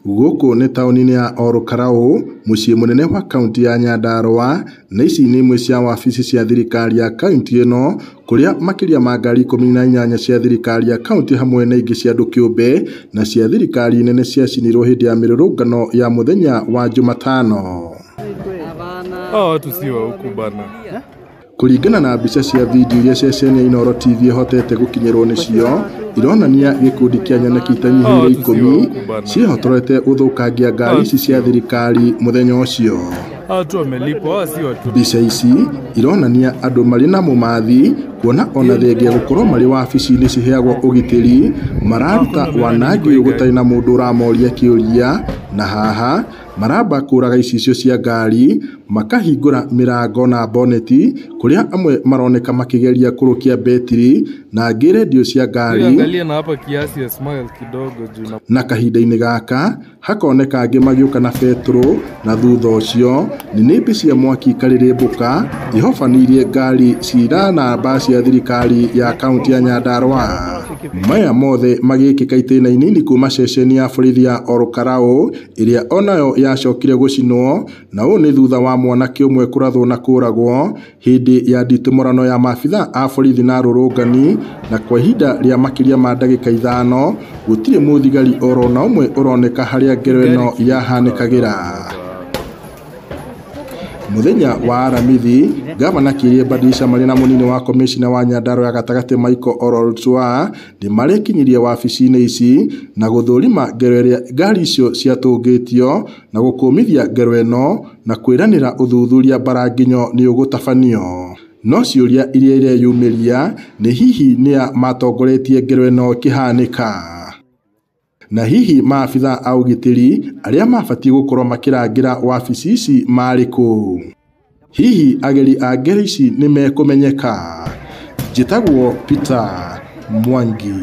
Gũkũ nĩ taũni-inĩ ya Olkalau, mũciĩ mũnene wa kaũntĩ ya Nyandarua, na ici nĩ imwe cia wabici cia thirikari ya kaũntĩ ĩno, kũrĩa makĩria ma ngari 18 cia thirikari ya kaũntĩ hamwe na ingĩ cia andũ kĩũmbe na cia thirikari nene ciacinirwo hĩndĩ ya mĩrũrũngano ya mũthenya wa Jumatano. Hawa watu si wa huku bana. Kũringana na mbica cia video iria ceceni ya Inooro TV ĩhotete gũkinyĩrwo nĩcio, ironania gĩkundi kĩa nyanaki itanyihĩire 10 ciĩhotorete gũthũkangia ngari ici cia thirikari mũthenya ũcio. Hawa watu wamelipwa, hawa si watu. Mbica ici ironania andũ marĩ na mũmathi kuona ona thengia gũkorwo marĩ wabici-inĩ ciheagwo ũgitĩri mararuta wanangi ũyũ gũtarĩ na mũndũ ũramoria kĩũria, na haha maramba kũraga icicio cia ngari makahingũra mĩrango na boneti kũrĩa amwe maroneka makĩgeria kũrũkia betiri na angĩ rendio cia ngari. Angalia na hapa kiasi ya smile kidogo juu na Na kahinda-inĩ gaka hakoneka angĩ magĩũka na betũrũ, na thutha ũcio nĩnĩmbĩ cia mwaki ikarĩrĩmbũka ihobanĩirie ngari cira namba cia thirikari ya kaũntĩ ya Nyandarua. Maya mothe magĩkĩka itĩna inini kuma ceceni ya borithi ya Olkalau ĩrĩa onayo yacokire gũcinwo, na ũũ nĩ thutha wa mwanake ũmwe kũrathwo na kũragwo hĩndĩ ya nditimũrano ya maabitha a borithi na arũrũngani, na kwa ihinda rĩa makĩria ma ndagĩka 5 gũtirĩ mũthigari oro na ũmwe ũroneka harĩa ngero ĩno yahanĩkagĩra. Mũthenya wa Aramithi, Gavana Kirie Badilisha marĩ na mũnini wa komishina wa Nyandarua ya gatagatĩ Michael Ololtua nĩ marekinyirie wabici-inĩ ici na gũthũrima ngero ĩrĩa ngari icio ciatũngĩtio na gũkũmithia ngero ĩno na kwĩranĩra ũthuthuria mbaranginyo nĩ ũgũtabanio. No ciũria iria ireyumĩria nĩ hihi nĩa matongoretie ngero ĩno ĩkĩhanĩka, na hihi maabitha a ũgitĩri arĩa mabatiĩ gũkorwo makĩrangĩra wabici ici marĩ kũ? Hihi ageri a ngero ici nĩ mekũmenyeka? Njĩtagwo Peter Mwangi.